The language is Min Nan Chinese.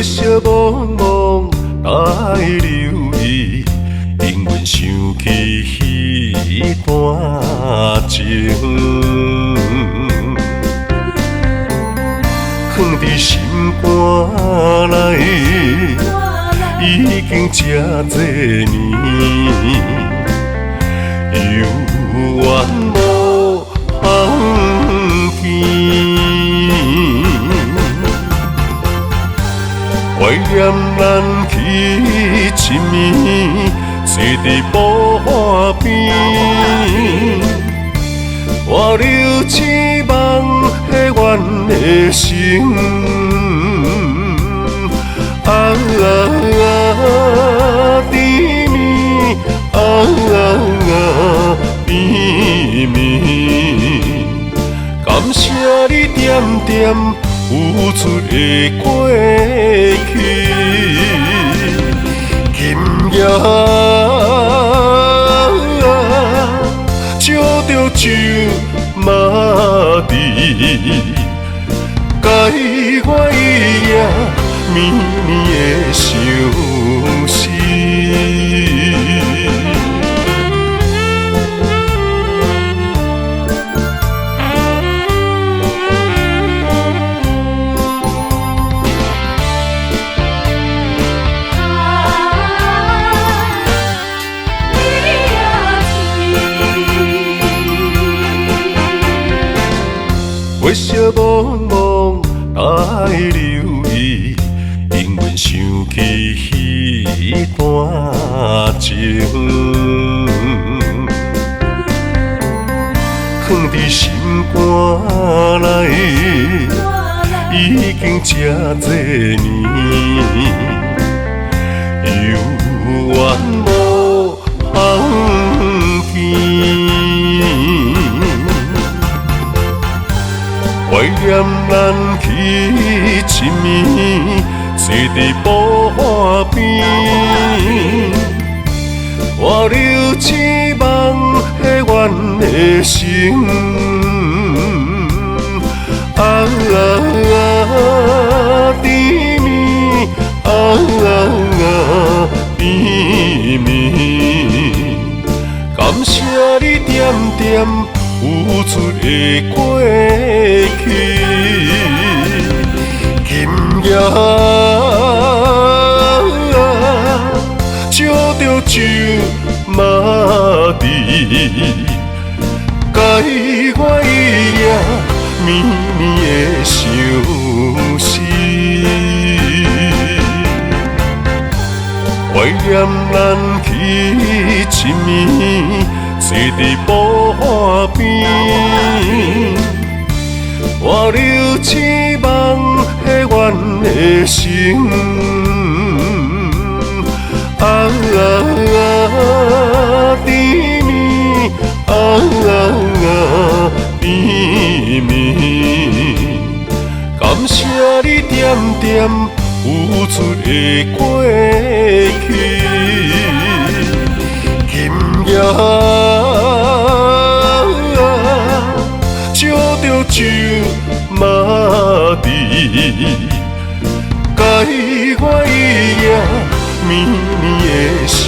月色濛濛来留意，永远想起彼段情。藏伫心肝内，已经这济年，犹原无放弃。怀念咱彼一暝，坐伫波岸边，挽留醒梦彼阮的心。啊甜蜜，啊甜蜜，感谢你点点付出的过去，今夜照著酒嘛伫，解我一夜绵绵的相思。月色濛濛来留意，永远想起彼段情。藏伫心肝内，已经这济年，犹原无放弃。怀念咱彼一暝，坐伫波岸边，挽留醒梦彼阮的心。啊甜蜜，啊甜蜜，感谢你点点付出的过去，今夜照著酒嘛伫，解我一夜绵绵的相思。怀念咱彼一暝，坐伫波岸边，挽留醒梦彼阮的心。啊甜蜜，啊甜蜜，感谢你点点付出的过去，今夜照著酒嘛伫，解我一夜绵绵的相